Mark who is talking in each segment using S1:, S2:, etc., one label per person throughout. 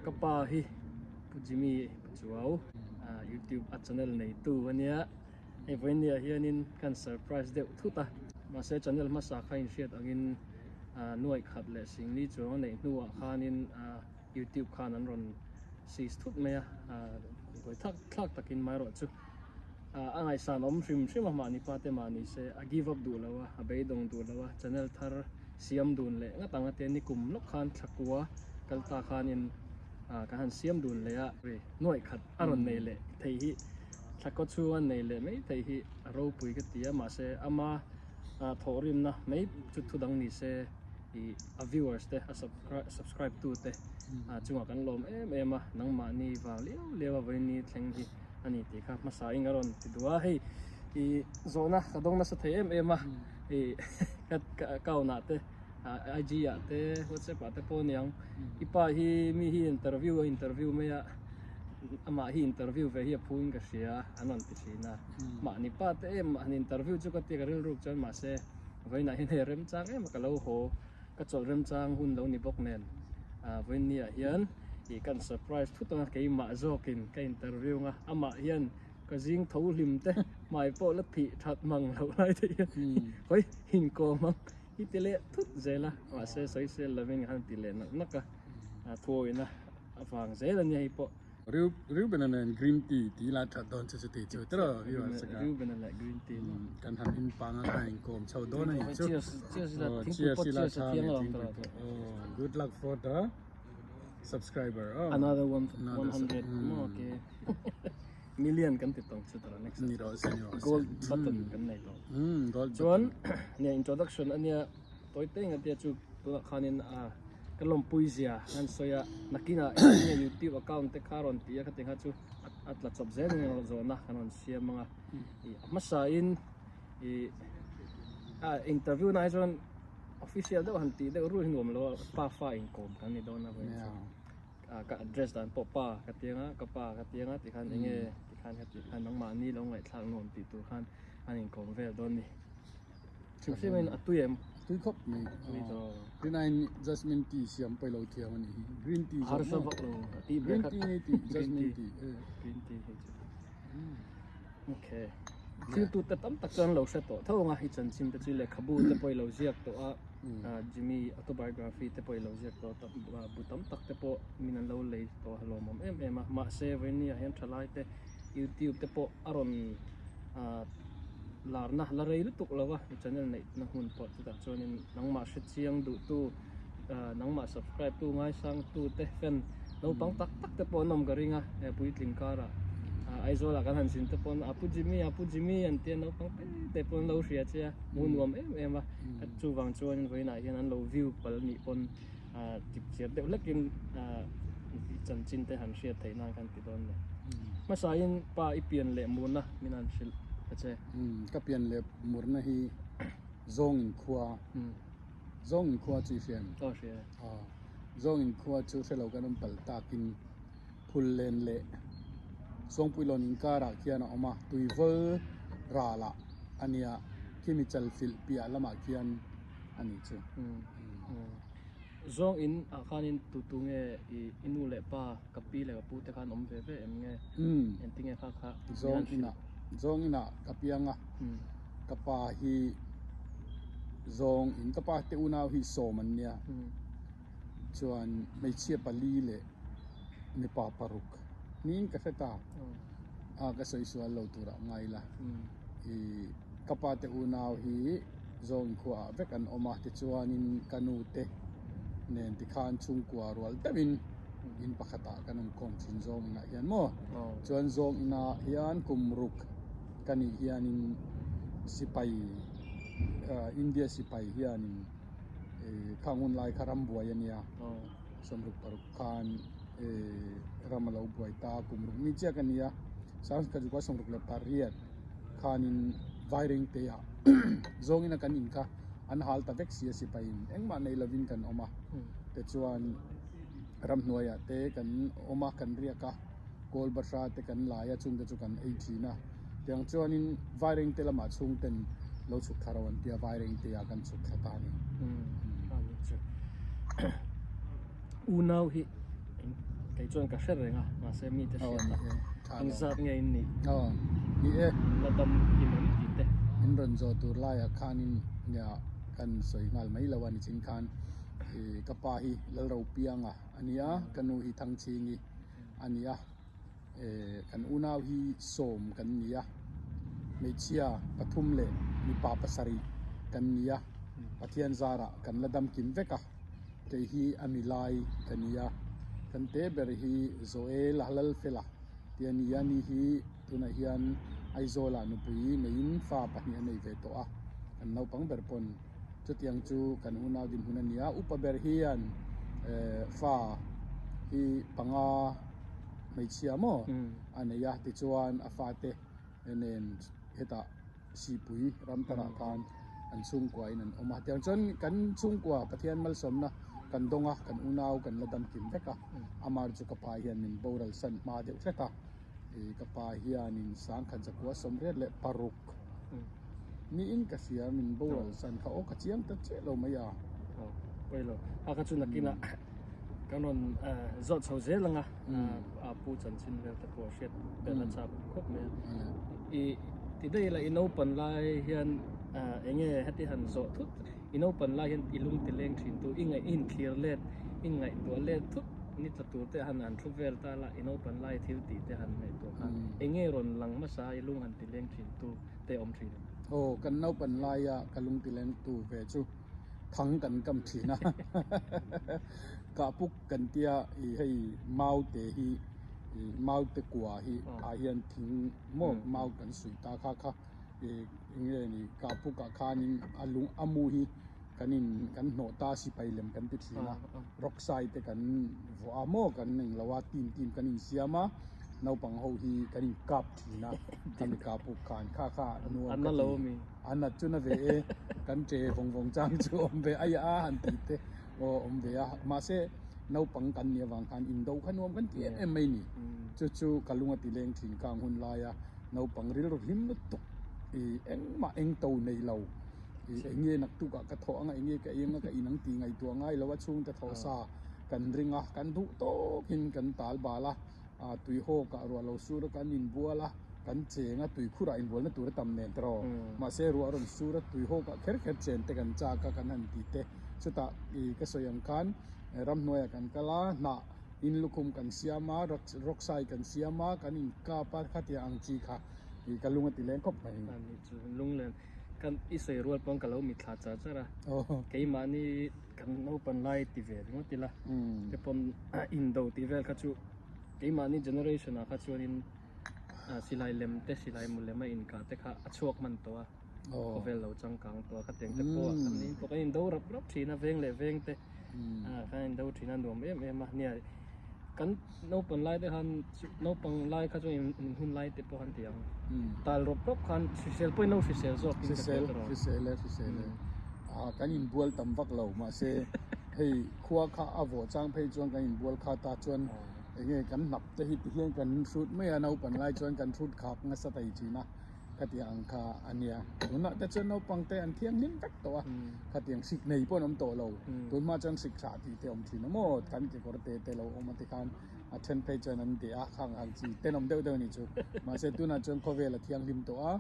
S1: Ka pa hi Pu Jimmy Pachuau YouTube a channel neitu a nia. Hei vawinia hianin kan surprise deuh thut a. Mahse channel hmasa kha inhriat angin nuaih khat leh singli chuang a neih hnuah khanin YouTube khan an rawn seize thut mai a. Vawi thlak thlak takin maherawh chu a ngaihsan awm hrim hrim a mahni pa te mah ni se a give up duh lo a, a beidawng duh lo a, channel thar siam dun leh ngat ang a tia nikum lawk khan thlakua kal ta khanin kan han siam dun leh a, nuaih khat a rawn nei leh thei hi thlakaw chhunga nei leh mai thei hi a ropui ka ti a, mahse ama thawhrimna mai chu thu dang ni se ih a viewers te a subscribe tu te chungah kan lawm em em a, nangmahni vang liau liau a vawiin thleng hi a ni tih kha hmasa in a rawn ti duh a, hei ih zawhna ka dawng nasa thei em em a ih ka account ah te IG ah te WhatsApp ah te pawh a niang i pa hi mi hi interview a interview mai a amah hi interview ve hi a phu in ka hria an rawn ti thin a mahni pa te em han interview chu ka tia ka rilruk chuan mahse vawiinah hian hei a remchang em a ka lo haw ka chawlh remchang hun lo ni bawk nen ah vawiin ni ah hian ih kan surprise thut ang a keimah zawkin ka interview ang a amah hian ka zing tho hlim te hmai pawh la thih that mang loh lai te hian hawi inkawm ang i ti leh thut zel a mahse sawi sel lovin han ti leh nak nak a thuawina avang zel a nia hei pawh.
S2: Reuben-a nen green tea tih ila that dawn chu chuti chu tiraw viewers a ka.
S1: Reuben-a leh green tea maw.
S2: Kan han in panga khan inkawm chho dawn a nih chu.
S1: Cheers cheers ila thingpui pawh cheers a thiang alawm tiraw.
S2: Good luck for the subscriber aw.
S1: Another 100 maw okay. Million kan ti tawng chu tiraw next.
S2: Ni rawh se ni rawh se.
S1: Gold button kan nei tawh.
S2: Gold button.
S1: Chuan nia introduction ania tawi te eng atia chu tunah khanin a. Ka lawmpui zia an sawi a, nakinah enge youtube account te kha rawn ti a khati kha chu a tla chawp zel in rawn zawhna kan rawn siam ang a, ih a hmasa in ih a interview na hi chuan official deuh han tih deuh rul hi nuam lo a pa fa inkawm kan ni dawn a vawiin chu ah ka address dan pawh pa ka ti ang a ka pa ka ti ang a tikhan enge tikhan ka tih khan nangmahni lo ngaihthlak nuam tih tur khan an inkawm vel dawn a ni. Hrim hrim in a tui em?
S2: Tui khawp mai.
S1: Tui tawh.
S2: Tinain jasmine tea siam pawh i lo thiam a nih hi. Green tea zawk maw?
S1: Harsa vak lo. A tih
S2: Green tea nge tih? Jasmine tea.
S1: Green tea hei chu. Okay. Thil tu te tam tak chuan lo hre tawh tho ang a, i chanchin te chu lehkhabu te pawh i lo ziak tawh a, Jimmy autobiography te pawh i lo ziak tawh a, bu tam tak te pawh min an lo lei tawh a lawmawm em em a. Mahse vawiin ah hian thalai te YouTube te pawh a rawn Larna la rei lutuk lo a, i channel neihna hmun pawh chutah chuanin nangmah hrechiang duhtu, nangmah subscribe tu ngaisangtu te fan naupang tak tak te pawh an awm ka ring a, he puitling karah Aizawlah kan han zin te pawn a Pu Jimmy, a Pu Jimmy an tia naupang te te pawn an lo hria che a, hmuh nuam em em a, chuvang chuanin vawiinah hian an lo view pal nih pawn tip chiar deuh hlekin i chanchin te han hriat theih nan khan ti dawn ni. Hmasain pa i pian leh murna min han hrilh ta che.
S2: Ka pian leh murna hi Zawngin khua, Zawngin khua chu i hria em?
S1: Aw hria e.
S2: Aw, Zawngin khua chu hre lo kan awm palh takin Phullen leh Zawngpuilawn inkarah khian a awm a, Tuivawl ralah a nia, khimi chalfilh piah lamah khian a nih chu.
S1: Zawng in ah khanin tu tu nge i i nu leh pa ka pi leh ka pu te khan awm ve ve em nge engtin nge kha kha
S2: Zawng inah zawng inah ka piang a ka pa hi zawng in ka pa te unau hi sawm an nia chuan hmeichhia pali leh mipa paruk niin ka hre ta a ka sawi sual lo turah ngai la i ka pa te unau hi Zawng khuaah vek an awm a, tichuanin ka nu te nen tikhan chhungkua rual deuhin in pakhatah kan awm khawm thin zawng inah hian maw? Chuan zawng inah hian kum ruk ka nih hianin sipai India sipai hianin khang hun lai kha ram buai a nia, sawmruk paruk khan ram a lo buai ta kum ruk mi chiah ka ni a, 1968 khanin Vairengte-ah zawngin a kan in kha an hal ta vek si a sipaiin engmah nei lovin kan awm a tichuan ramhnuaiah te kan awm a kan riak a kawl bahra te kan lai a chungte chu kan ei thin a tiang chuanin Vairengte lamah chhungten lo chhuk thla ro an tia Vairengte-ah kan chhuk thla ta a ni.
S1: Unau hi. Kei chuan ka hre reng a, mahse mite hriat a engzat nge in nih?
S2: Aw ni e.
S1: In la dam kim em tih te.
S2: In rawn zawh tur laiah khanin nia kan sawi nghal mai lo a nichin khan ka pa hi Lalropianga a ni a, ka nu hi Thangchhingi a ni a, kan unau hi sawm kan ni a, hmeichhia pathum leh mipa pasarih kan ni a, Pathian zarah kan la dam kim vek a. Kei hi a mi lai ka ni a, kan te ber hi Joel Halalfela tih a ni a, ni hi tunah hian Aizawlah nupui neiin fa pahnih a nei ve tawh a, kan naupang ber pawn chutiang chu kan unau dinhmun a ni a, upa ber hian fa hi panga hmeichhia maw a nei a, tichuan a fate nen hetah. Sipui ramtarah khan an chhungkua in an awm a, tiang chuan kan chhungkua Pathian malsawmna kan dawng a, kan unau kan la damkim vek a, amar chu ka pa hian min boral san hma deuh hret a, ih ka pa hianin sangkhat zakua 86 niin ka hria min boral san kha aw ka chiang ta chiah lo mai a.
S1: Aw pawilo, a kha chu nakinah kan rawn zawh chho zel ang a, a pu chanchin vel te pawh hriat belh a chak khawp mai a. I ti daih ila i naupan lai hian eng nge heti han zawh thut i naupan lai hian i lung ti leng thin tu i ngaih i inthlir let i ngaihtuah let thut ni tla tur te han han thu vel ta la i naupan lai thil tih te han ngaihtuah khan eng nge rawn lang hmasa i lung han ti leng thin tu te awm thin em?
S2: Aw kan naupan laia ka lung ti leng tu ve chu thang kan kam thin a kahpuk kan tia i hei mau te hi i mau te kua hi ah hian thing maw mau kan suih ta kha kha i eng nge ni kahpuk ah khanin a lung a mu hi kan in kan hnawh ta sipai lem kan ti thin a rock sai te kan vuah a maw kan eng lo a team team kan insiam a naupang ho hi kan inkap thin a khami kahpuk khan kha kha nuam ka ti. A nat chu na ve e, kan che vawng vawng chang chu awm ve aia a han tih te aw awm ve a, mahse naupang kan nih avang khan indo kha nuam kan ti em em mai ni, chu chu ka lung a ti leng thin kang hun laia naupang rilru hlim lutuk i engmah eng to nei lo i eng nge naktuk ah ka thawh anga eng nge ka eng a ka in ang tih ngaihtuah ngai lo a chhungte thawh sa kan ring a kan duh tawkin kan tal bal a. A tui hawk ah ruah lo sur a kan inbual a, kan cheng a, tui khurah inbualna tur a tam nen tawh. Mahse ruah a rawn sur a, tui hawk ah kher kher chen te kan chak a, kan han ti te. Chutah i ka sawi ang khan ramhnuaiah kan kal a, hnah in lukhum kan siam a, rock sai kan siam a, kan inkap a, khatiang ang chi kha i ka lung a ti leng khawp mai.
S1: A nih chu lunglen kan i sawi rual pawn ka lo mitthla char char a, keimahni Kan naupan lai ti ve ringawt ila te pawn indo tih vel kha chu keimahni generation ah kha chuanin silai lem te silai mu lem a inkah te kha a chhuak hman tawh a khawvel lo changkang tawh a khatiang te pawh kan in pawh kan indo rap rap thin a veng leh veng te kan indo thin a nuam em em a nia kan Naupang lai te khan naupang lai kha chuan in hun lai te pawh han ti ang. Tal rawp rawp khan hrisel pawhin lo hrisel zawk in ka hriat erawh.
S2: Hrisel, hrisel e, hrisel e. Ah kan inbual tam vak lo mahse hei khua kha a vawh chang phei chuan kan inbual kha ta chuan enge kan hnap te hi ti hian kan hrut mai a naupang lai chuan kan hrut khak nasa thei thin a. Khatiang ang kha a nia. Tunah te chuan naupang te an thianghlim vek tawh a, khatiang hrik nei pawh an awm tawh lo. Tunhma chuan hrik thlah tih te a awm thin a maw? Kan kekawr te te lo awm a tikhan a then phei chuan an deh a, khang ang chi tenawm deuh deuh a nih chu. Mahse tunah chuan khawvel a thianghlim tawh a,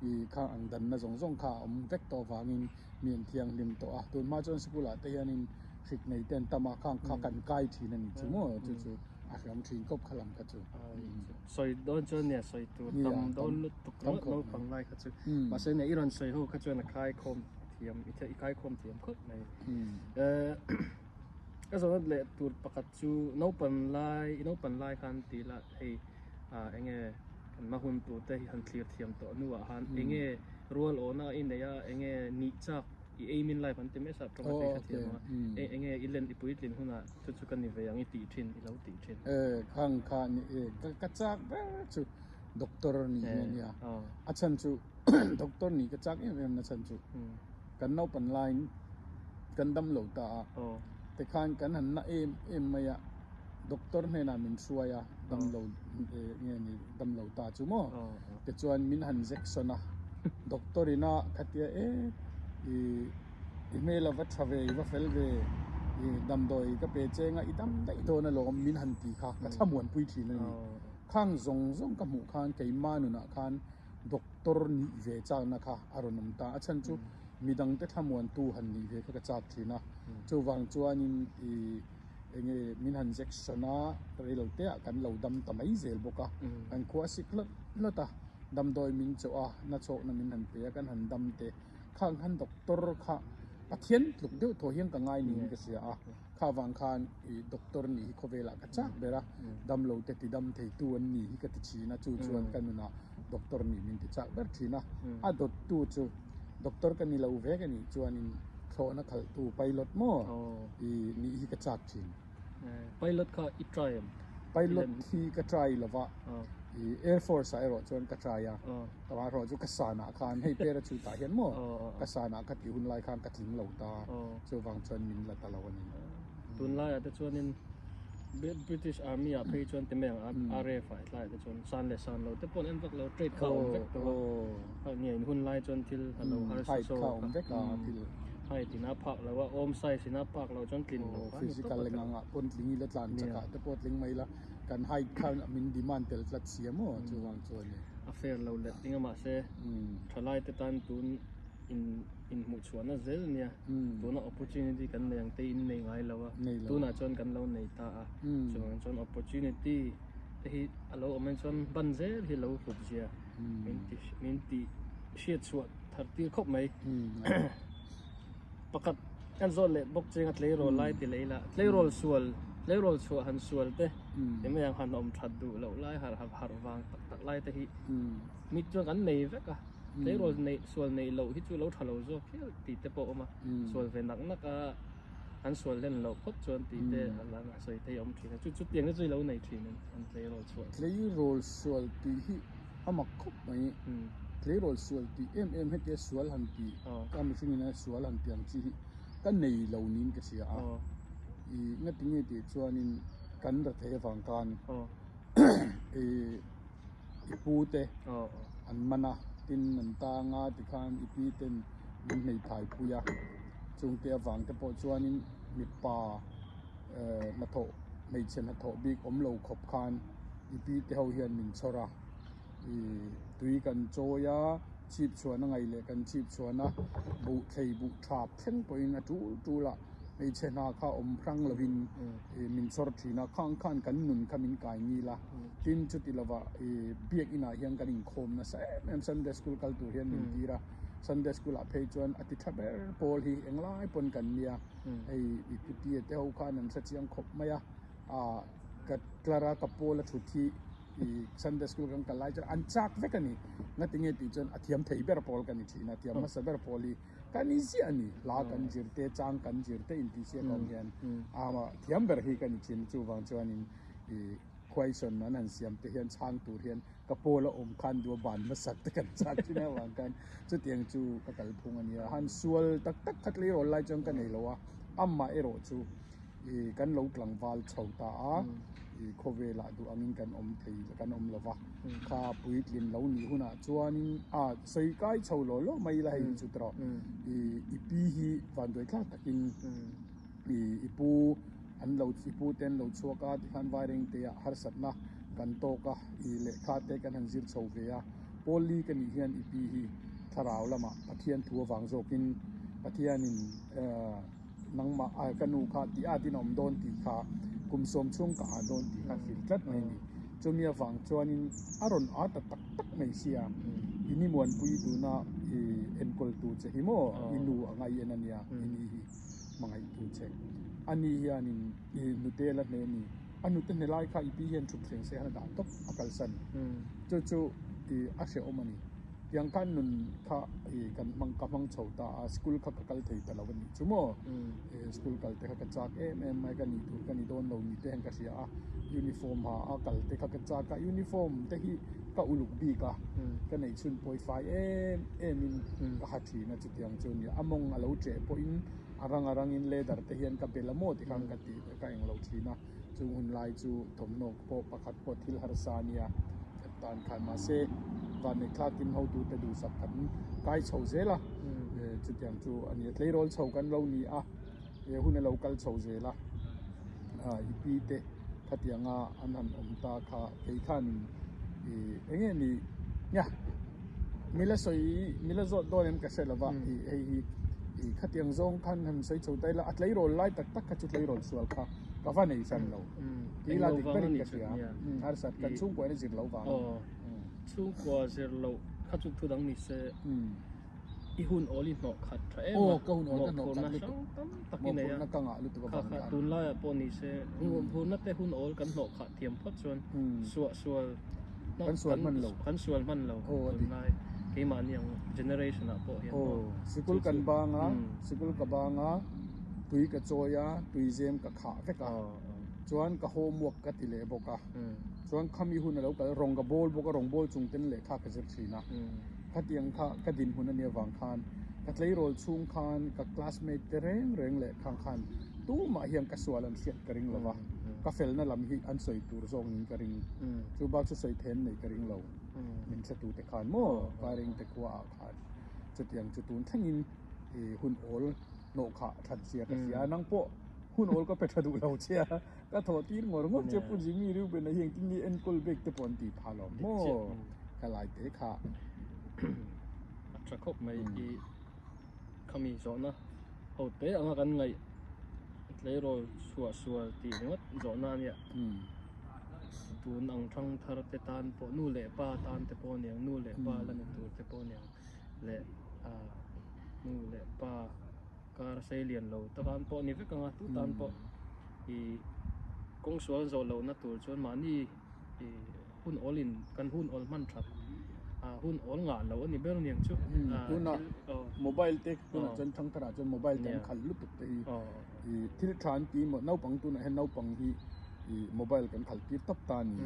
S2: ih khang ang danna zawng zawng kha a awm vek tawh avangin mi an thianghlim tawh a. Tunhma chuan sikul ah te hianin hrik nei te an tam a, khang kha kan kai thin a nih chu maw? Chu chu a hreawm thin khawp kha lam kha chu.
S1: Sawi dawn chuan nia sawi tur tam dawn lutuk ringawt naupang lai kha chu. Mahse nia i rawn sawi ho kha chuan a khaikhawm thiam i khaikhawm thiam khawp mai. Ka zawhna leh tur pakhat chu naupang lai i naupang lai khan ti ila hei eng nge kan hma hun tur te hi han thlir thiam tawh hnuah khan eng nge rual awhna i nei a eng nge nih chak i aim in life an ti mai a sap tawng a hei hrethiam ang a eng nge i len i puitlin hunah chu chu ka ni ve ang i tih thin i lo tih thin.
S2: E khang kha ni e ka ka chak ber chu doctor nih hi a nia a chhan chu doctor nih ka chak em em na chhan chu kan naupan laiin kan dam lo ta a tikhan kan han na em em mai a doctor hnenah min hruai a dam lo nge ni dam lo ta chu maw tichuan min han injection a doctor ina khatia e i i hmel a va tha ve i va fel ve. I damdawi ka pe cheng a, i dam daih dawn alawm min han ti kha ka thlamuanpui thin a ni. Khang zawng zawng ka hmuh khan keimah nunah khan doctor nih ve chakna kha a rawn awm ta. A chhan chu midangte thlamuantu han nih ve kha ka chak thin a. Chuvang chuanin i enge min han injection a, reilote ah kan lo dam ta mai zel bawk a. Kan khua a sik hlawt hlawt a, damdawi min chawh a, nachhawkna min han pe a, kan han dam te. Khang khan doctor kha Pathian tluk deuh thaw hian ka ngai niin ka hria a, kha vang khan i doctor nih hi khawvelah ka chak ber a, damlo te ti dam theitu an ni hi ka ti thin a, chu chuan ka nunah doctor nih min ti chak ber thin a, a dawttu chu doctor ka ni lo vek a nih chuanin thlawhna khalhtu pilot maw i nih hi ka chak thin.
S1: Pilot kha i try em?
S2: Pilot hi ka try lo va, i Air Force ah erawh chuan ka try a, tawah erawh chu ka sanah khan hei parachute ah hian maw ka sanah ka tih hun lai khan ka tling lo ta, chuvang chuan min la ta lo a ni.
S1: Tunlaiah te chuanin British Army ah phei chuan ti mai ang RAF ah hetlaiah te chuan san leh san lo te pawh an en vak lo, trade kha a awm vek tawh a, hei in hun lai chuan thil a lo harsa zawk a. Height in a phak lo a, awm size in a phak lo chuan tlin lo kha a ni tawp a.
S2: Physical eng angah pawn tling ila tlan chakah te pawh tling mai ila kan height khan min demand tel tlat si a maw chuvang chuan ni.
S1: A fair lo let ding a mahse thalai te tan tun in inhmuh chhuahna zel ania tuna opportunity kan nei ang te in nei ngai lo a tunah chuan kan lo nei ta a chuvang chuan opportunity te hi a lo awm en chuan ban zel hi lo hlut zia min ti min ti hriat chhuah thar tir khawp mai. Pakhat kan zawt leh bawk chenga tleirawl lai ti leh ila tleirawl sual tleirawl chhuah han sual te ti mai ang han awm that duh loh lai har har harh vang tak tak lai te hi mi chuan kan nei vek a tleirawl neih sual neih loh hi chu lo tha lo zawk hial tih te pawh a awm a sual ve nak nak a an sual hlen loh phawt chuan tih te a la sawi thei a awm thin a chu chutiang te chu i lo nei thin an tleirawl chhuah.
S2: Tleirawl sual tih hi a mak khawp mai. Tleirawl sual tih em em hetia sual han tih ka mihring ina sual han tih ang chi hi ka nei lo niin ka hria a. I ngati nge tih chuanin kan ra thei avang khan i i pu te an man a tin an tang a tikhan i pi ten min hmeithai pui a chungte avang te pawh chuanin mipa hnathawh hmeichhe hnathawh bik awm lo khawp khan i pi te ho hian min chhawr a i tui kan chawi a chhip chhuan a ngaih leh kan chhip chhuan a buh thlei buh thap thleng pawhin a tul tul a hmeichhe hna kha awm hrang lovin i min chhawr thin a khang khan kan nun kha min kai ngil a tin chuti lova i biakinah hian kan inkhawm nasa em em Sunday school kal tur hian min tir a Sunday school ah phei chuan a ti tha ber pawl hi englai pawn kan nia hei i putie te ho khan an hre chiang khawp mai a. ah ka tlar a ka pawl a thut hi ih Sunday school kan kal lai chuan an chak vek a ni ngatinge tih chuan a thiam thei ber pawl ka ni thin a thiam hmasa ber pawl hi ka ni ziah a ni hla kan zir te chang kan zir te intihsiak awm hian ah thiam ber hi ka ni thin chuvang chuanin ih question an han siam te hian chhang tur hian ka pawl a awm khan duh a ban hmasak te kan chak thin avang khan chutiang chu ka kalphung a ni a han sual tak tak kha tleirawl lai chuan ka nei lo a amah erawh chu. Ih kan lo tlangval chho ta a, ih khawvelah duh angin kan awm thei kan awm lo va, kha puitlin lo nih hunah chuanin a sawi kai chho law law mai ila hei hi chu tawh ih i pi hi vanduai thlak takin ih i pu an lo i pu te an lo chhuak a tikhan vairengte ah harsatna kan tawk a ih lehkha te kan han zir chho ve a Pawlli ka nih hian i pi hi thlarau lamah Pathian thu avang zawkin Pathianin eh. Nangmah a ka nu kha tih at in a awm dawn tih kha kum sawm chhung ka ah dawn tih kha hrilh tlat mai a ni. Chumi avang chuanin a rawn ah ta tak tak mai sia i ni muanpui tuna i enkawl tu che hi maw i nu anga i en a nia i ni hi hmangaih tu che. A ni hianin i hnute la hne ni a hnute hne lai kha i pi hian thup thleng se han a dah tawp a kalsan chu chu i a hrehawm a ni. Tiang khan nun kha ih kan hmang ka hmang chho ta a, school kha ka kal thei ta lo a nih chu maw? Ih school kal te kha ka chak em em mai ka nih tur ka ni dawn lo ni te hian ka hria a, uniform ha a kal te kha ka chak a, uniform te hi ka uluk bik a, ka neih chhun pawi fai em em in ka ha thin a chutiang chu nia, a mawng a lo cheh pawhin a rang a rangin leather te hian ka bel a maw tikhan ka tih ka englo thin a. Chung hun lai chu thawmhnaw pawh pakhat pawh thil harsa a nia kan tan khan mahse vanneih thlakin hotute duhsak kan kai chho zel a, chutiang chu a ni a, tleirawl chho kan lo ni a. He hun a lo kal chho zel a, i pi te khatianga an han awm ta kha kei khanin i eng nge ni nia mila sawi mila zawt dawn em ka hre lo va i hei hi i khatiang zawng khan han sawi chho ta ila a tleirawl lai tak tak kha chu tleirawl sual kha ka va nei hran lo tih ila dik berin ka hria harsat kan chhungkua in a zir lo vang
S1: chhungkua zir loh kha chu thu dang ni se. I hun awl i hnawh khat tha em a, mawhphurhna hrang tam tak i nei a, kha kha tunlaiah pawh ni se mawhphurhna te hun awl kan hnawh khah thiam phawt chuan suah sual kan sual hman lo tunlai keimahni ang generation ah pawh hian maw.
S2: Sikul kan bang a, sikul ka bang a, tui ka chawi a, tui zem ka khah vek a, chuan ka homework ka ti leh bawk a, chuan khami hun a lo kal rawng ka bawl bawk a, rawng bawl chung ten lehkha ka zir thin a. Khatiang kha ka dinhmun a nih avang khan ka tleirawl chhung khan ka classmate te reng reng leh khang khan tumah hian ka sual an hriat ka ring lo va, ka felna lam hi an sawi tur zawk niin ka ring. Chu bak chu sawi then neih ka ring lo. Min hretute khan maw Vairengte khuaah khan chutiang chu tun thlengin i hun awl hnawh khah that zia ka hria. Nang pawh hun awl ka pe tha duh lo che a. Ka thawh tir ngawr ngawr che Pu Jimmy Reuben-a hi engtin nge enkawl bek te pawh an tih phah lo maw? Ka lai te kha.
S1: A tha khawp mai i khami zawhna ho te anga kan ngaih tleirawl chhuah sual tih ringawt zawhna a nia. Tun ang thang thar te tan pawh nu leh pa tan te pawh aniang nu leh pa la ni tur te pawh aniang leh nu leh pa Kar sei lian lo ta tan pawh a ni vek ang a, tu tan pawh ih kawng sual zawh lohna tur chuan mahni ih hun awl in kan hun awl hman that ah hun awl ngah loh a ni ber aniang chu.
S2: Tunah mobile te tunah chuan thangtharah chuan mobile te an khalh lutuk te hi ih thil tha an ti maw naupang tunah hian naupang hi ih mobile kan khalh tir tawp ta a ni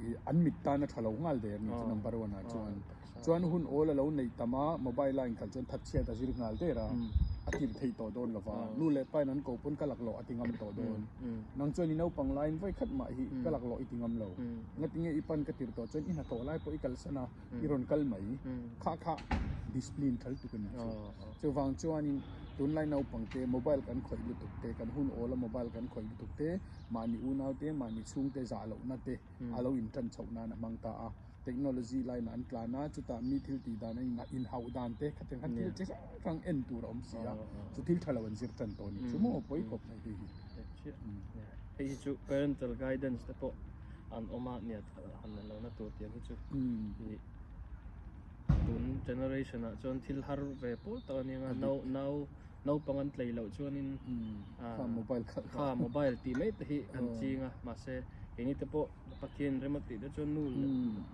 S2: ih an mit tan a tha lo nghal der a ni chu number one ah chuan. Chuan hun awl a lo neih tam a, mobile a inkhalh chuan thatchhiat a zir nghal der a, a tir theih tawh dawn lo va, nu leh pain an ko pawn ka laklawh a ti ngam tawh dawn. Nang chuan i naupang laiin vawi khat mah hi ka laklawh i ti ngam lo. Ngatinge i pan ka tir tawh chuan i hnathawh lai pawh i kalsan a, i rawn kal mai. Kha kha discipline thal tuk a ni chu. Chuvang chuanin tunlai naupang te mobile kan khawih lutuk te, kan hun awl a mobile kan khawih lutuk te, mahni unau te, mahni chhungte zah lohna te a lo intan chhoh nan a hmang ta a. Technology line ah an tlan a, chutah mi thil tih dan a inhauh dan te khatiang khan thil chi hrang hrang en tur a awm si a, chu thil tha lo an zir tan tawh a ni chu maw pawi khawp mai hei hi.
S1: Hei hi chu parental guidance te pawh an awm a nia han la lohna tur tiang hi chu tun generation ah chuan thil har ve pawl tak a nia nau nau naupang an tlei loh chuanin kha mobile tih mai te hi an ching a mahse keini te pawh Pathian rem a tih te chuan nu leh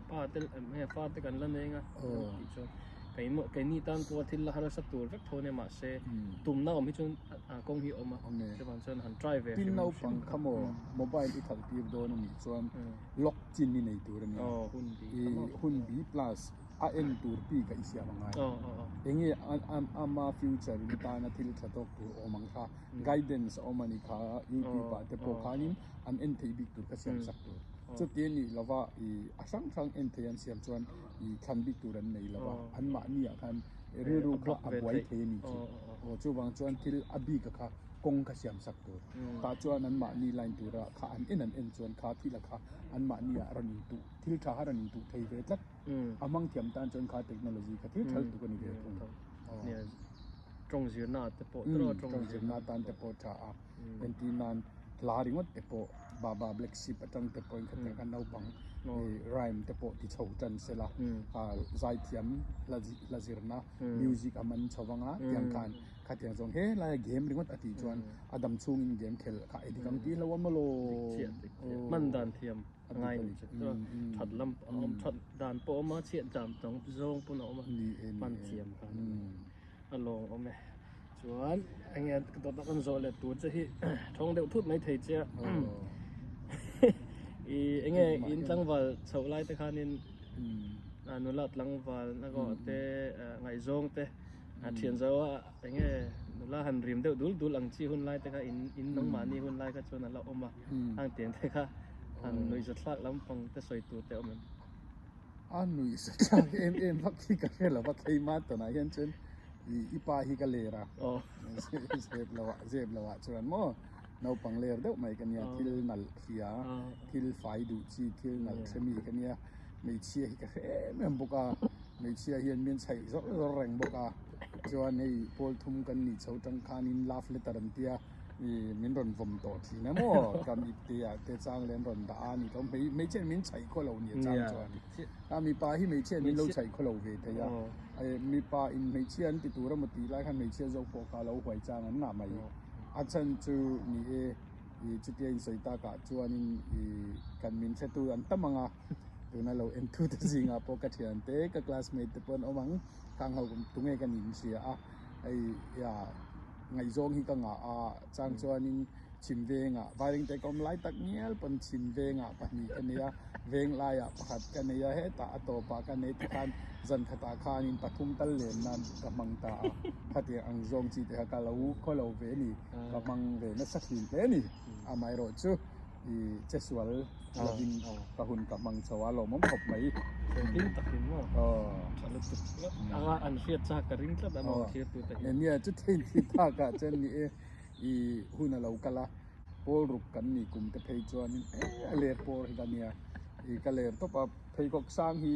S1: pa te nge fa te kan la neng a tih chuan keimah keini tan pawha thil la harsa tur vek tho a nia mahse tumna awm hi chuan kawng hi a awm a chuvang chuan han try ve
S2: hrim naupang kha maw mobile i khalh tir dawn a nih chuan lock chin i nei tur a nia i hun bi plus a en tur bik a i siam a ngai enge ama future in atana thil tha tawk tur awm ang kha guidance a awm a ni kha youtube ah te pawh khanin an en theih bik tur kha siam sak tur chuti a nih lova ih a hrang hrang en theih an siam chuan ih thlan bik tur an nei lova an mahni ah khan rilru kha a buai thei a ni chu aw chuvang chuan thil a bik a kha kawng kha siam sak tur tah chuan an mahni line tura kha an en an en chuan kha thil a kha an mahni ah rawn intuh thil tha kha rawn intuh thei ve tlat a hmang thiam tan chuan kha technology kha thil thal tuk a ni ve thung.
S1: Tawng zirna te pawh tawh
S2: tawng zirna atan te pawh tha a entir nan hla ringawt te pawh Baba Black Sheep atang te pawhin khatiang khan naupang rhyme te pawh ti chho tan sela zaithiam hla zirna music a man chho vanga tiang khan khatiang zawng he laia game ringawt a tih chuan a dam chhungin game khelh kha edik ang tih hlauh awm alawm.
S1: Hman dan thiam a ngai ni chu that lam a awm that dan pawh a awm a chhiat dan zawng pawn a awm a hman thiam khan. A lawng awm e. Chuan enge dawt a kan zawh leh tur che hi thawng deuh thut mai thei che a. I enge in tlangval chhoh lai te khanin nula tlangval na kawh te ngaihzawng te thian zo a enge nula han rim deuh dul dul ang chi hun lai te kha in in nangmahni hun lai kha chuan a la awm a. Hang tiang te kha han nuihzathlak lampang te sawi tur te awm em?
S2: A nuihzathlak em em vak hi ka hre lo va keimah tawnah hian chuan. I pa hi ka ler a, zep lo ah zep lo ah chuan maw naupang ler deuh mai ka nia, thil nalh hria, thil fai duh chi, thil nalh hre mi ka nia, hmeichhia hi ka hre em em bawk a, hmeichhia hian min chhaih zawr zawr reng bawk a, chuan hei pawl thum kan nih chho tang khanin love letter an tia i min rawn vawm tawh thin a maw, kan ipte ah te chang leh an rawn dah a ni tho, hmeichhia min chhaih khaw lo nia chang chuan. A mipa hi hmeichhia min lo chhaih khaw lo ve thei a, mipa in hmeichhia an ti tur emaw tih lai khan hmeichhia zawk pawh kha a lo huai chang an ngah mai. A chhan chu ni e, i chutia insawi takah chuanin i kan min hretu an tam ang a, tuna lo entu te zingah pawh ka thiante, ka classmate te pawh an awm ang, khang ho tunge ka nih inhria a, hei ia ngaihzawng hi ka ngah a, chang chuanin Chhim vengah Vairengte ka awm lai tak ngial pawn chhim vengah pahnih ka nei a, veng laiah pakhat ka nei a, hetah a tawpah ka nei tikhan zan khatah khanin pathum tal len nan ka hmang ta a, khatiang ang zawng chi te kha ka lo khaw lo ve a ni, ka hmang ve nasa thin hle a ni. Amaherawh chu i che sual lovin ka hun ka hmang chho a, lawmawm khawp mai.
S1: Hlim takin maw? Tha lutuk anga an hriat chak ka ring tlat a maw thirtute hi.
S2: Nia chuti tih takah chuan ni e. I hun a lo kal a, pawl ruk kan nih kum te phei chuanin eh a ler pawr hi ka nia, i ka ler tawp a, pheikhawk sang hi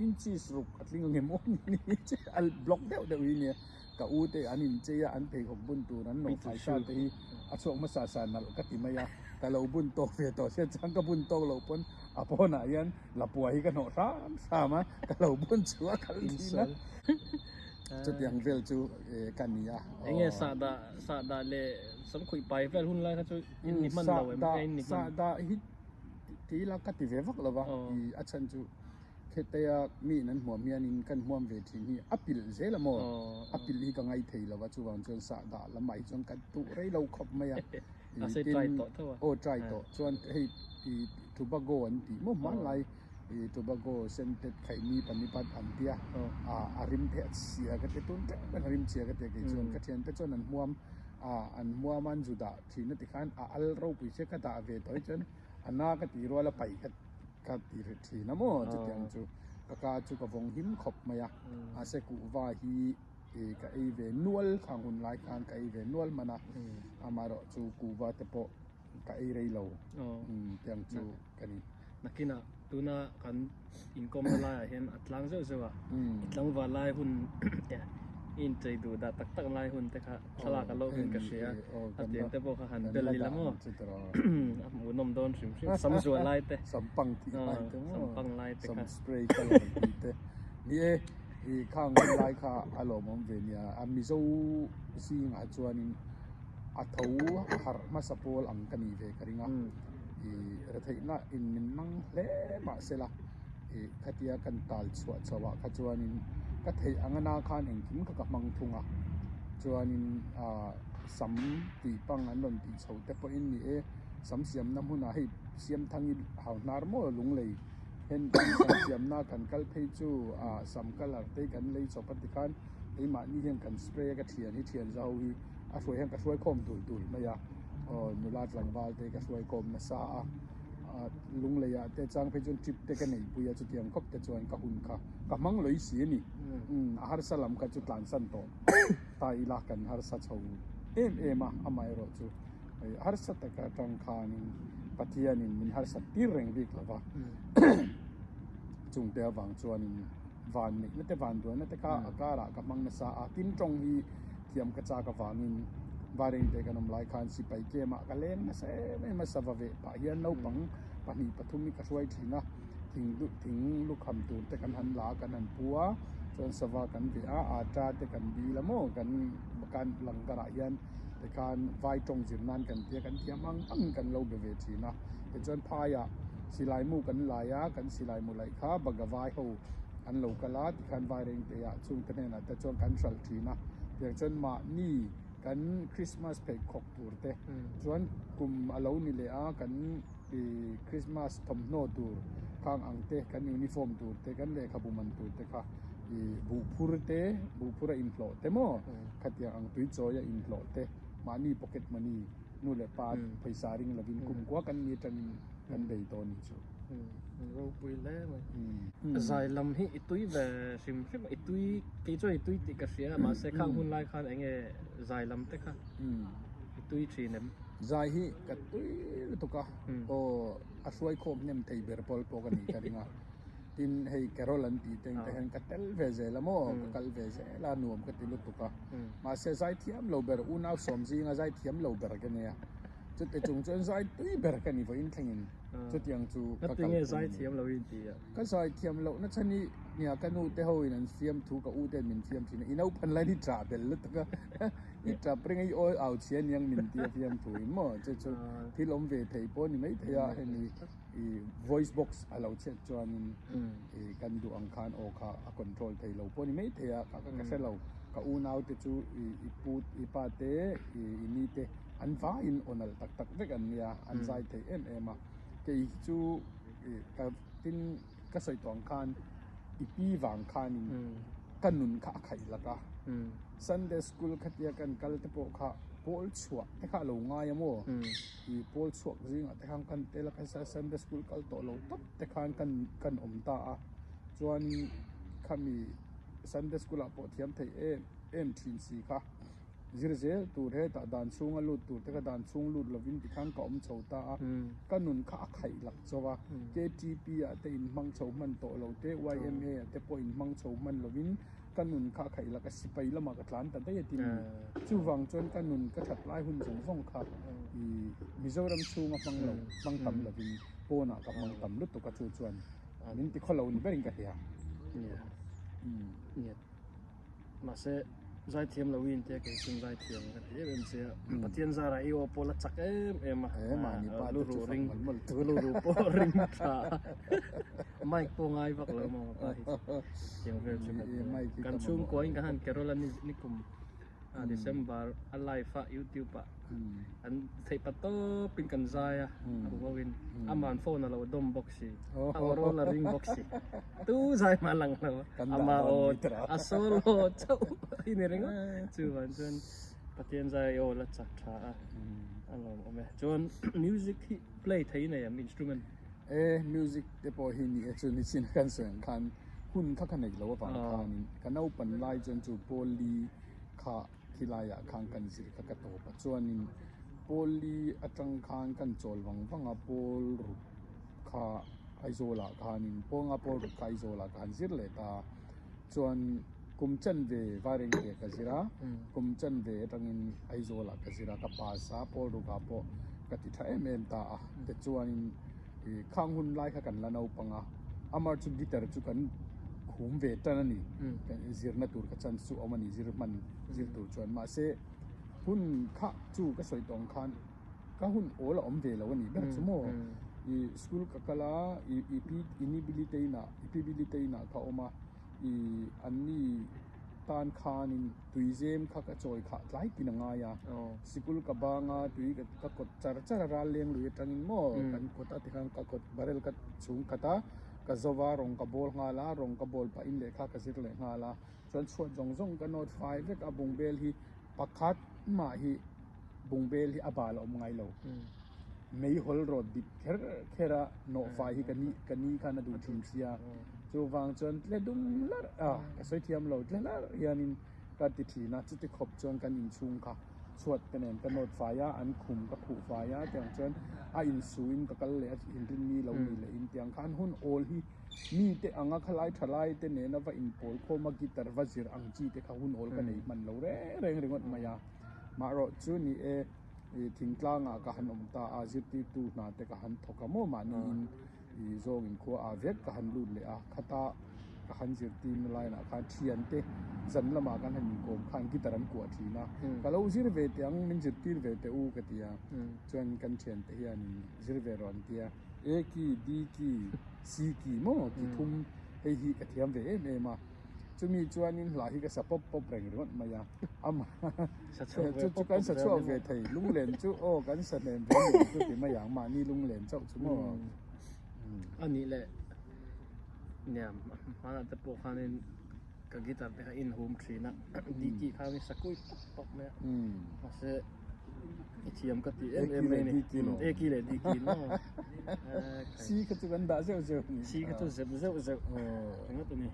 S2: inches ruk a tling ang em aw ni ni a block deuh deuh hi nia, ka u te an inchei a, an pheikhawk bun tur an nawh fai sa te hi a chhuak hmasa sa nalh ka ti mai a, ka lo bun tawk ve tawh sia chuan ka bun tawk loh pawn a pawnah hian lapua hi ka hnawh hram hram a, ka lo bun chu a kal thin a. Chutiang vel chu ka ni a.
S1: Enge sahdah sahdah leh samkhuih pai vel hun lai kha chu in ni hman lo em? Nge in ni hman?
S2: Sahdah hi ti ila ka ti ve vak lo va, i a chhan chu khetea mi in an hmuam hian in kan hmuam ve thin hi a pilh zel a maw? A pilh hi ka ngai thei lo va, chuvang chuan sahdah lamah hi chuan ka duh rei lo khawp mai a.
S1: A sei try tawh tho a.
S2: Aw try tawh chuan hei i Tobago an tih maw hmanlai I Tobago scented khaihni panipat an tia a a rim te a chhia ka ti tun teuh hian a rim chhia ka ti a kei chuan ka thiante chuan an hmuam a an hmuam a an zu dah thin a tikhan a al ropui sia ka dah ve tawh hi chuan a na ka tih rual a paih ka ka ti ri thin a maw chutiang chu ka ka chu ka vawng him khawp mai a mahse kuhva hi i ka ei ve nual khang hun lai khan ka ei ve nual hman a amaherawh chu kuhva te pawh ka ei rei lo tiang chu ka ni.
S1: Nakinah tuna kan inkawmna laiah hian a tlang zeuh zeuh a, i tlangval lai hun i inchei duh dah tak tak lai hun te kha thlalak a lo hun ka hria a, tiang te pawh kha han bel ila maw a hmuhnawm dawn hrim hrim, sam zuah lai te,
S2: sam pang tih lai te maw,
S1: sam pang lai te kha,
S2: sam spray colour tih te, ni e i khang hun lai kha a lawmawm ve nia, a Mizo zingah chuanin a tho a harh hmasa pawl ang ka nih ve ka ring a, i retheihna in min mang hle mahsela i khatia kan tal chhuah chho ah kha chuanin ka theih ang ana khan engkim kha ka hmang thung a, chuanin ah sam tih pang an rawn tih chho te pawhin ni e, sam siamna hmunah hei Siamthangi hau hnar maw lunglei hen sam siamna kan kal phei chu ah sam colour te kan lei chawp a tikhan keimahni hian kan spray a ka thian hi thian zau hi. A hruai hian ka hruai khawm dul dul mai a, aw nula tlangval te ka hruai khawm nasa a, ah lunglei ah te chang phei chuan trip te ka nei pui a chutiang khawp te chuan ka hun kha ka hmang lawih si a ni, umm a harsa lam kha chu tlansan tawh ta ila kan harsa chho em em a, amaherawh chu hei harsa taka tang khanin Pathianin min harsat tir reng bik lo va, chungte avang chuanin van neihna te van duaina te kha a karah ka hmang nasa a, tin tawng hi. Thiam ka chak avangin Vairengte kan awm lai khan sipai camp ah ka leng nasa em em a, sava veh pah hian naupang pahnih pathum hi ka hruai thin a, thing thing lukham tur te kan han la a, kan han pu a, chuan sava kan veh a, atta te kan dil a maw kan kan langgarah hian tikhan vai tawng zir nan kan tia kan thiam ang ang kan lo be ve thin a, tichuan phaiah silai mu kan lai a, kan silai mu laih kha Bagavai ho an lo kal a tikhan Vairengte ah chungte hnenah te chuan kan hralh thin a, tiang chuan mahni kan Christmas pheikhawk tur te chuan kum a lo ni leh a kan ih Christmas thawmhnaw tur khang ang te kan uniform tur te kan lehkhabu man tur te kha ih buhphur te buhphur a inhlawh te maw khatiang ang tuichawi a inhlawh te mahni pocket money. Nu leh pa pawisa ring lovin kum kua kan ni atangin kan bei dawn ni chu.
S1: Ropui hle mai. Zai lam hi i tui ve hrim hrim a, i tui kei chuan i tui tih ka hria mahse khang hun lai khan eng nge zai lam te kha i tui thin em?
S2: Zai hi ka tui lutuk a, aw a hruai khawm hnem thei ber pawl pawh ka nih ka ring a. Tin hei Carol an tih te te hian ka tel ve zel a maw, ka kal ve zel a nuam ka ti lutuk a. Mahse zaithiam lo ber unau sawm zinga zaithiam lo ber ka nia. Chute chung chuan zai tui ber ka ni vawiin thlengin chutiang chu ka kalpui a ni.
S1: Ngatinge zaithiam lo in ti a?
S2: Ka zaithiam loh na chhan hi nia ka nu te ho in an fiam thu ka u ten min fiam thin a, i naupang lai hi tah bel lutuk a, i tap reng a i awi au chhia aniang min ti a fiam thu in maw chu chu thil awm ve thei pawh a ni maithei a hemi i voice box a lo chhiat chuanin i kan duh ang khan aw kha a control thei lo pawh a ni maithei a ka ka hre lo ka unau te chu i i pu i pa te i i ni te an vaiin aw nalh tak tak vek an nia an zai thei em em a kei hi chu i ka tin ka sawi tawh ang khan i pi vang khanin ka nun kha a khaih lak a Sunday school khatia kan kal te pawh kha pawl chhuah te kha a lo ngai a maw. I pawl chhuak zingah te khan kan tel a, kan Sunday school kal tawh lo tawp te khan kan kan awm ta a, chuan khami Sunday school ah pawh thiam theih em em thin si kha zir zel tur hetah dan chhunga lut tur te kha dan chhung lut lovin tikhan ka awm chho ta a, ka nun kha a khaih lak chho a, KTP ah te inhmang chho hman tawh lo te, YMA ah te pawh inhmang chho hman lovin. Ka nun kha khaih laka sipai lamah ka tlan ta daih a tin ni. Chuvang chuan ka nun ka that lai hun zawng zawng kha i Mizoram chhunga hmang lo, hmang tam lovin pawnah ka hmang tam lutuk a chu chuan min ti khaw lo ni berin ka hria.
S1: Nia. Nia. Mahse zaithiam lo in tia kei chuan zaithiam ka ti em em che a. Pathian zarah i aw pawh la chak em em a.
S2: He mahni pa te chu fak mawlh mawlh tur.
S1: Lu ru pawh ring tha a. Mic pawh ngai vak lo maw pa hi chu tiang vel chu kan ti kan chhungkua in kan han carol a ni kum a December a live a youtube ah an theih pa tawp in kan zai a a hu ho in aman phone a lo dawm bawk si a aw rawl a ring bawk si tu zai mah lang lo ama aw a solo chauh hi ni ringawt chuvang chuan Pathian zai aw la chak tha a a lawmawm e chuan music hi play thei nei em instrument.
S2: E music te pawh hi ni e chu nichin a kan sawi ang khan hun kha ka neih loh avang khanin ka naupan lai chuan chu Pawlli kha khilaiah khan kan zir kha ka tawp a chuanin Pawlli atang khan kan chawl vang vang a Pawl ruk kha Aizawlah khanin Pawnga Pawl ruk kha Aizawlah khan zir leh ta chuan kum chanve Vairengte ka zir a kum chanve atangin Aizawlah ka zir a ka pass a Pawl rukah pawh ka ti tha em em ta a tichuanin ih khang hun lai kha kan la naupang a amar chu guitar chu kan khum ve tan a ni zirna tur ka chance chu a awm a ni zir hman zir tur chuan mahse hun kha chu ka sawi tawh ang khan ka hun awl a awm ve lo a nih ber chu maw ih school ka kal a ih i pi i ni bili te inah i pi bili te inah ka awm a ih an ni tan khanin tui zem kha ka chawi khah tlai tin a ngai a sikul ka bang a tui ka kawt char char a ral leng lui atangin maw kan kawt a tikhan ka kawt barrel ka chhung khat a ka zo va rawng ka bawl nghal a rawng ka bawl pahin lehkha ka zir leh nghal a chuan chhuat zawng zawng ka nawt fai vek a bungbel hi pakhat mah hi bungbel hi a bal a awm ngai lo meihawl rawt dip kher kher a nawhfai hi ka ni ka ni khan a duh thin sia chuvang chuan tle dum larh a ka sawi thiam lo tle larh hianin ka ti thin a chuti khawp chuan kan inchhung kha chhuat te nen ka nawt fai a an khum ka khuh fai a tiang chuan a insuin ka kal leh a inrinni lo ni leh in tiang khan hun awl hi mite anga khalai thalai te nena va inpawl khawm a guitar va zir ang chi te kha hun awl ka nei hman lo reng reng ringawt mai a maherawh chu ni e ih thingtlangah ka han awm ta a zirtirtu hna te ka han thawk a maw mahniin ih zawngin khua ah vek ka han lut leh a khata ka han zirtirna line ah khan thian te zan lamah kan han inkawm khan guitar an kuah thin a ka lo zir ve teh ang min zirtir ve teh u ka ti a chuan kan thian te hianin zir ve rawh an ti a. A ki, D ki, C ki maw ti thum hei hi ka thiam ve em em a, chumi chuanin hla hi ka sa pawp pawp reng ringawt mai a, ama chu chu kan sa chhuak ve thei lunglen chu aw kan sa hnem ve nuam chu ti mai ang mahni lunglen chauh chu maw.
S1: A nih leh nia hmanah te pawh khanin ka guitar te kha inhum thin a, D ki kha min sa kui pawp pawp mai a, mahse. I thiam ka ti em em mai a ni. A ki leh D ki maw?
S2: C kha chu kan dah zeuh zeuh a ni.
S1: C kha chu zep zeuh zeuh ringawt a ni.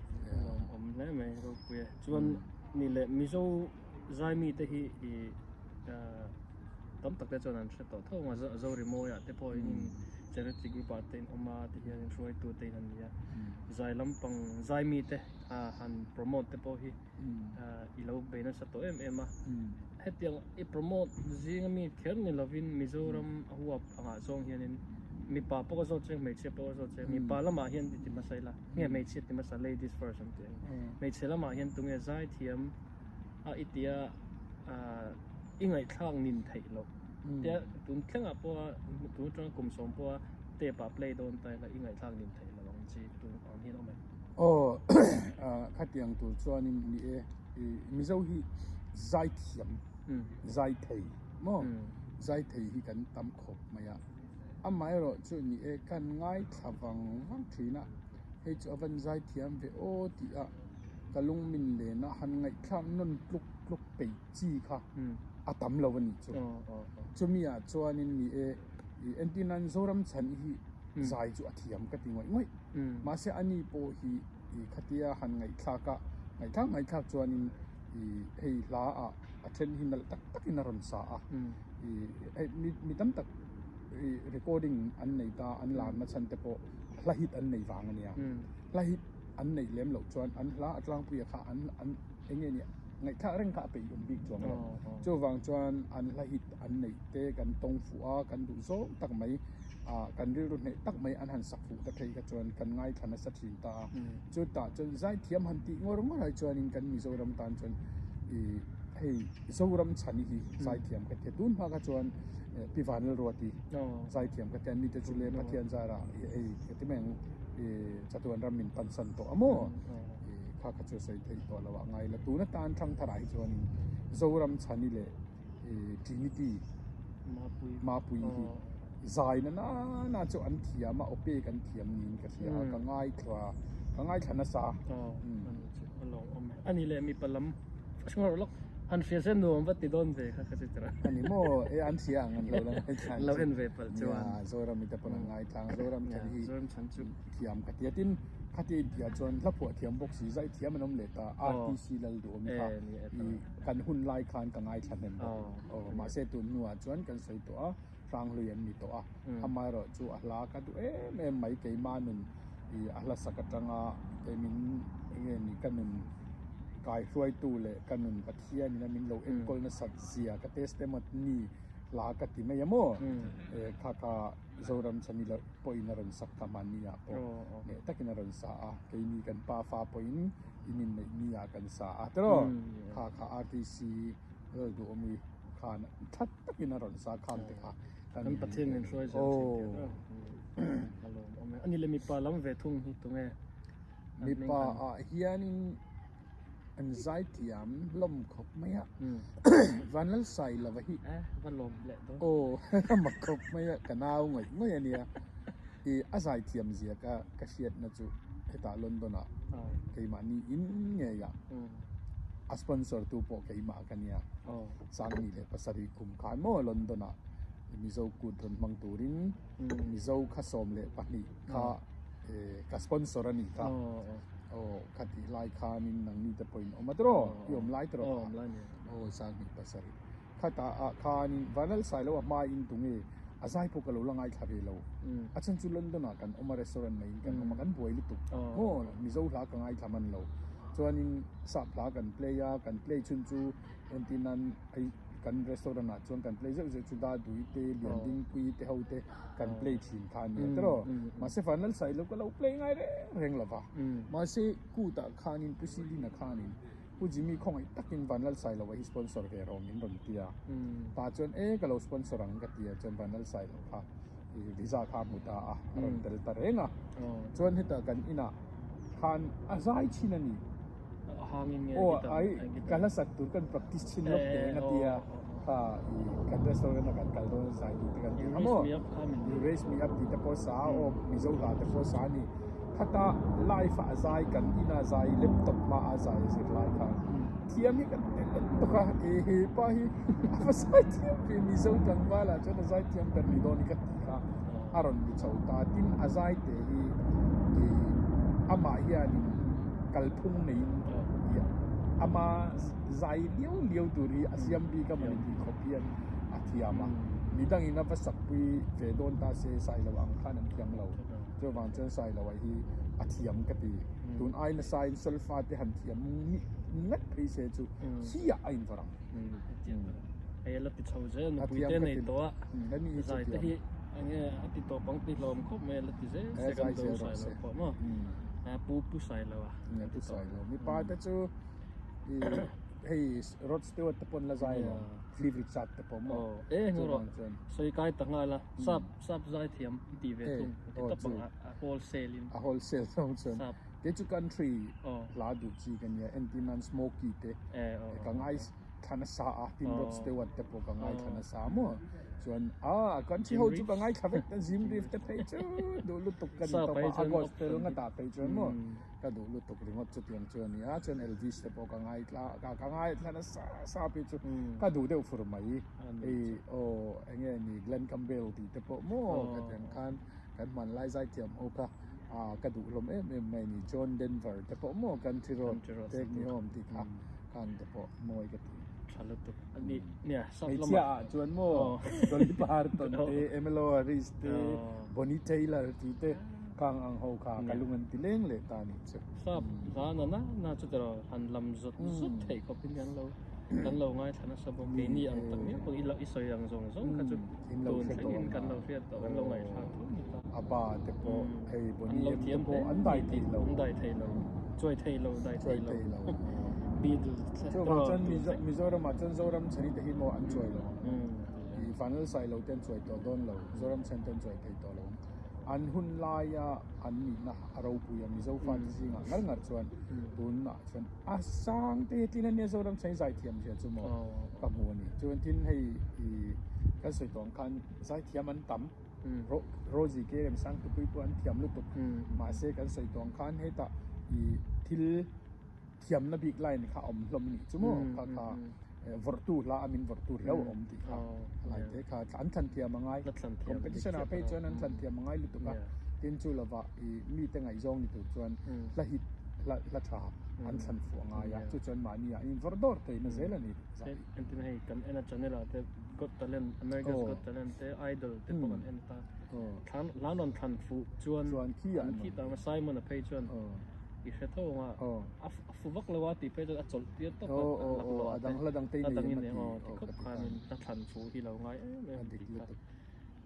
S1: Lawmawm hle mai ropui e. Chuan ni leh Mizo zaimi te hi i tam tak te chuan an hre tawh tho ang a, Zorimawiah te pawh in charity group ah te in awm a tihian in hruaitu te in an ni a. Zai lampang zaimi te han promote te pawh hi i lo bei nasa tawh em em a. Hetiang i promote zinga mi kher ni lovin Mizoram a huap angah zawng hianin mipa pawh a zawt che hmeichhia pawh a zawt che mipa lamah hian i ti hmasa ila nge hmeichhia ti hmasa ladies first an tih ang hmeichhe lamah hian tunge zaithiam a i tia i ngaihthlak nin theih loh tia tun thlengah pawha tun atanga kum sawm pawha tape ah play dawn ta ila i ngaihthlak nin theih loh ang chi tun ang hian awm em?
S2: Aw khatiang tur chuanin ni e Mizo hi zaithiam zai thei maw zai thei hi kan tam khawp mai a amaherawh chu ni e kan ngaithla vang vang thin a hei chu a van zaithiam ve aw tih a ka lung min len a han ngaihthlak nawn tluk tluk peih chi kha a tam lo a nih chu chumi ah chuanin ni e entir nan Zoram chhan hi zai chu a thiam ka ti ngawih ngawih mahse ani pawh hi i khatia han ngaihthlak a ngaihthlak ngaihthlak chuanin i hei hla ah a then hi nalh tak takin a rawn sa a i hei mi mi tam tak i recording an nei ta an larna chhan te pawh hla hit an nei vang a nia hla hit an neih lem loh chuan an hla a tlangpuia kha an an eng nge ni ngaihthlak reng kha a peih awm bik chuang lo chuvang chuan an hla hit an neih te kan tawng fuh a kan duh zawng tak mai ah kan rilru hneh tak mai an han sak fuh ta phei kha chuan kan ngaithla nasa thin ta a chutah chuan zaithiam han tih ngawr ngawr ai chuanin kan Mizoram tan chuan ih hei Zoram chhani hi zaithiam ka tia tun hma kha chuan Pi Vanlalruati zaithiam ka tia ni te chu le Pathian zara hei ka ti mai ang ih chatuan ram min pansan tawh a maw ih kha kha chu sawi theih tawh lo ah ngai la tun atan thangthar ah hi chuanin Zoram chhani leh Trinity Mapui hi zai na nana chu an thiam a aw pek an thiam niin ka hria a ka ngaithla ka ngaithla nasa
S1: ani leh mipa lam chhungah lawk han hria se nuam va ti dawn ve kha ka chi tira
S2: ani maw e an hria ang an lo la ngaithla
S1: lo en ve palh chuan
S2: Zoram te pawh an ngaithla ang Zoram chhan hi
S1: Zoram chhan chu
S2: thiam ka tia tin khati intia chuan hla phuah thiam bawk si zai thiam an awm leh ta RTC Lalduhawm kha i kan hun lai khan ka ngaithla hnem bawk aw mahse tun hnuah chuan kan sawi tawh a hranghlui an ni tawh a amaherawh chu a hla ka duh em em mai keima nun i a hla sak atanga keimin enge ni ka nun kaihruaitu leh ka nun Pathianin a min lo enkawl nasat zia ka testimony hla ka ti mai a maw kha kha Zoram chhani loh pawhin a rawn sak ta hmanni ah pawh hneh takin a rawn sa a, keini kan pa fa pawhin in inneih ni ah kan sa a tiraw? Kha kha RTC Lalduhawmi khan tha takin a rawn sa khang te kha
S1: kan Pathian min hruai zel thin tih a a lawmawm e. Ani le mipa lam ve thung hi tunge?
S2: Mipa ah hianin An zaithiam hlawm khawp mai a, Vanlalsailova hi aw a mak khawp mai a, ka nau ngawih ngawih a nia. I a zaithiam zia ka ka hriatna chu hetah London ah keimahni in ngei ah a sponsor tu pawh keimah ka nia. Sangni leh pasarih kum khan maw London ah Mizo kut rawn hmang turin Mizo kha 12 kha ka sponsor a nih kha. Aw kha tih lai khanin nangni te pawhin awm a tiraw? I awm lai tiraw kha? Aw 27. Khatah ah khanin Vanlalsailo a hmain tunge a zai pawh ka lo la ngaithla ve lo. A chhan chu London ah kan awm a restaurant maiin kan awm a kan buai lutuk. Maw Mizo hla ka ngaithla man lo. Chuanin sap hla kan play a, kan play chhun chu entir nan kan restaurant ah chuan kan play zeuh zeuh chu Dadui te Liandingpuii te ho te kan play thin kha a nia tiraw mahse Vanlalsailo ka lo play ngai reng reng lova mahse kutah khanin Pu Silina khanin Pu Jimmy khawngaih takin Vanlalsailo hi sponsor ve rawh min rawn ti a tah chuan e ka lo sponsor ang ka ti a chuan Vanlalsailo kha visa kha a hmu ta a a rawn tel ta reng a chuan hetah kan inah khan a zai thin a ni. Aw ai ka hla sak tur kan practice thin lawk teh eng a tia kha i kan restaurant a kan kal dawn zai tih te kan ti kha maw you raise me up tih te pawh sa a aw mizo hla te pawh sa a ni khata live ah a zai kan ina zai laptop hma a zai a zir lai khan. Thiam hi kan ti lutuk a, e he pa hi a va zai thiam ve Mizo tlangval ah chuan a zai thiam ber ni dawn hi ka ti kha a rawn ni chho ta tin a zai te hi ih amah hianin kalphung neiin ih ama zai liau liau tur hi a siam bik a mawni tih khawp hian a thiam a, midangin a va sakpui ve dawn ta se Sailo ang khan an thiam lo chuvang chuan Sailo ah hi a thiam ka ti. Tun ai nasa in solfa te han thiam ngat phei se chu hiah a invawrh ang.
S1: Hei a la ti chho zel nupui te nei tawh a zai te hi enge a ti tawp ang ti hlawm khawp mai a la ti zel se kan do sai lo pawh maw pu pu sai lo a
S2: pu sai lo mipa te chu hei Rod Stewart te pawn la zai lo Cliff Richard te pawh maw
S1: e ngawh sawi kai ta nghal a sap Sap zai thiam i tih ve thung ti tawp ang a wholesale in.
S2: A wholesale zawng chuan kei chu country hla duh chi ka nia entir nan Smokey te ka ngai thla nasa a tin Rod Stewart te pawh ka ngai thla nasa maw chuan a country ho chu ka ngai thla vek ta Jim Reeves te phei chu duh lutuk ka ni tawp a a gospel nga tah phei chuan maw ka duh lutuk ringawt chutiang chu a nia chuan Elvis te pawh ka ngai thla ka ngai thla nasa sa phei chu ka duh deuh fur mai. Hei aw eng nge ni Glen Campbell tih te pawh maw ka ti ang khan kan hmanlai zaithiam ho kha ah ka duh hlawm em em mai ni John Denver te pawh maw Country Road Take Me Home tih kha khan te pawh mawi ka ti.
S1: Tha lutuk a ni nia sap
S2: lamah. Hmeichhia ah chuan maw Dolly Parton te Emmylou Harris te Bonnie Tyler tih te khang ang ho kha ka lung an ti leng leh ta nih chu.
S1: Sap hla na na na chu tiraw han lam zawt zawt theih khawp in kan lo. Kan lo ngaithla nasa bawk. Keini ang tak miau pawh i i sawi ang zawng zawng kha chu tun thlengin kan lo hriat tawh, kan lo ngaihthlak tho ni ta.
S2: A pa te pawh hei Bonnie em te pawh an dai thei lo.
S1: An dai thei lo. Chuai thei lo, dai thei lo. Beatles te.
S2: Chuvang chuan Mizoramah chuan Zoram chhani te hi maw an chuai lo ang. I Vanlal Sailo te an chuai tawh dawn lo, Zoram chhani te an chuai thei tawh lo ang. An hun laia an nihna a ropui a, Mizo fate zingah ngar ngar chuan tunah chuan A sang te hi tlin a nia Zoram chhei zaithiam zia chu maw ka hmu a ni. Chuan tin hei i kan sawi tawh ang khan zaithiam an tam Rosie ke Remsang tupui pawh an thiam lutuk mahse kan sawi tawh ang khan hetah i thil thiamna bik line kha a awm hlawm a nih chu maw kha kha vawrhtu hla a min vawrhtu riau a awm tih kha a lai te kha an thlan thiam a ngai competition ah phei chuan an thlan thiam a ngai lutuk a tin chu lovah i mite ngaihzawng ni tur chuan hla hit hla hla tha an thlan fuh a ngai a chu chuan mahni ah in vawrh dawr thei na zel a ni
S1: zai. Entin hei kan en a channel ah te Got Talent America's Got Talent te Idol te pawh kan en ta thlan hlan rawn thlan fuh chuan an khi ta ang Simon a phei chuan i hre tho ang a a fu vak lo a tih phei chuan a chawlh tir tawp a laklawh ah te a dang in eng aw ti khawp khan in a thlan fuh hi lo ngai em em tih kha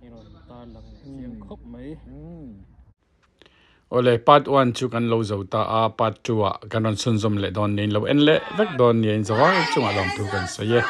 S1: i rawn tar lang leh chiang khawp mai.
S3: Awle part one chu kan lo zo ta a, part two ah kan rawn chhunzawm leh dawn niin lo en leh vek dawn niin zawai chungah lawmthu kan sawi e.